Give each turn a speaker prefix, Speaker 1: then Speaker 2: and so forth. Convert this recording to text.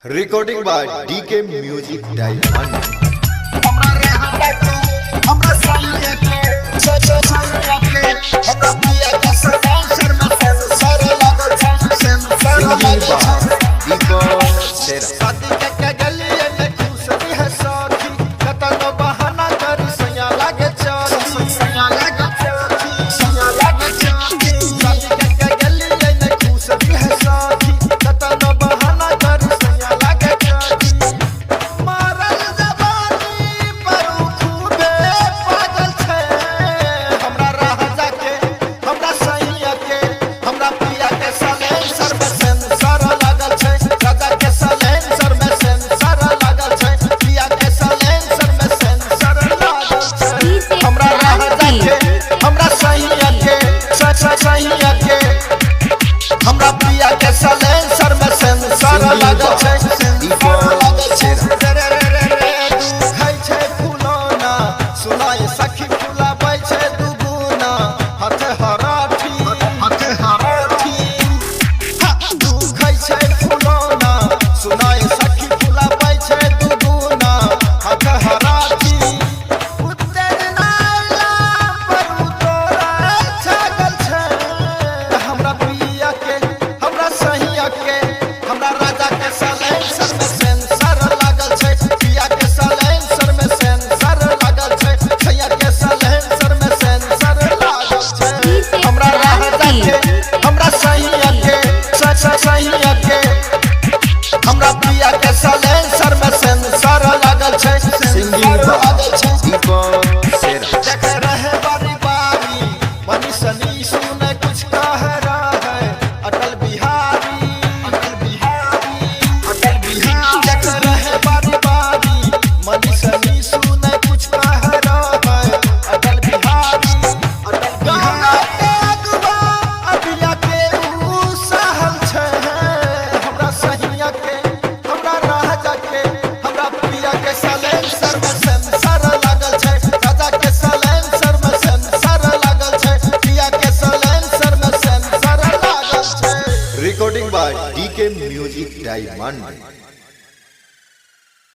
Speaker 1: Recording by DK Music Diamond.
Speaker 2: हमरा राजा के, हमरा सैया के, सैया के, हमरा पिया के सेंसर में सेंसर लागल छै, सेंसर
Speaker 1: Singing
Speaker 2: लागल
Speaker 1: by
Speaker 2: छै।
Speaker 1: Deepak Sera.
Speaker 2: शादी के के गलिए में खुश है सखी, कतनो बहाना करी सैया लागे चौकी, सैया लागे चौकी, सैया लागे चौकी। शादी के के गलिए में खुश है सखी, कतनो बहाना करी सैया लागे चौकी। मारल जवानी पर उ खूबे पागल छै। हमरा राजा के, हमरा सैया के, हमरा पिया के सलेंसर में सेंसर लागल छै। राजा के सलेंसर में सेंसर लागल छै। पिया के सलेंसर में सेंसर लागल छै। हमरा राजा के, हमरा सैया के, सैया के, हमरा पिया के सलेंसर में सेंसर लागल छै। सेंसर लागल छै। रे रे रे रे दुखै छै फुलौना, सुनाय सखी फुलाबै छै दुगुना। हाथ हराठी, हाथ हराठी, हा, दुखै छै फुलौना, सुनाय सखी फुलाबै छै दुगुना। हाथ हराठी, उत्तेजना पर उ तोरा छागल छै। हमरा पिया के, हमरा सहिया के, हमरा राजा के सलेंसर में सेंसर लागल छै। पिया के सलेंसर में सेंसर लागल छै। सैया के सलेंसर में सेंसर लागल छै। हमरा राजा के, हमरा सहिया के, सहिया के, हमरा पिया के सलेंसर में सेंसर लागल छै।
Speaker 1: Singing
Speaker 2: sensor
Speaker 1: by
Speaker 2: लागल छै।
Speaker 1: Deepak Sera.
Speaker 2: देख रहे बारी बारी मनी सनी सुने कुछ कह रहा है अटल बिहारी, अटल बिहारी, अटल बिहारी। देख रहे बारी बारी मनी सनी सुने कुछ कह रहा है अटल बिहारी, अटल बिहारी। के अगुआ अभिया के ऊ सहल छै। हमरा सहिया के, हमरा राजा के, हमरा पिया के सलेंसर में सेंसर लागल छै। राजा के सलेंसर में सेंसर लागल छै। पिया के सलेंसर में सेंसर लागल छै।
Speaker 1: Recording by DK Music Diamond.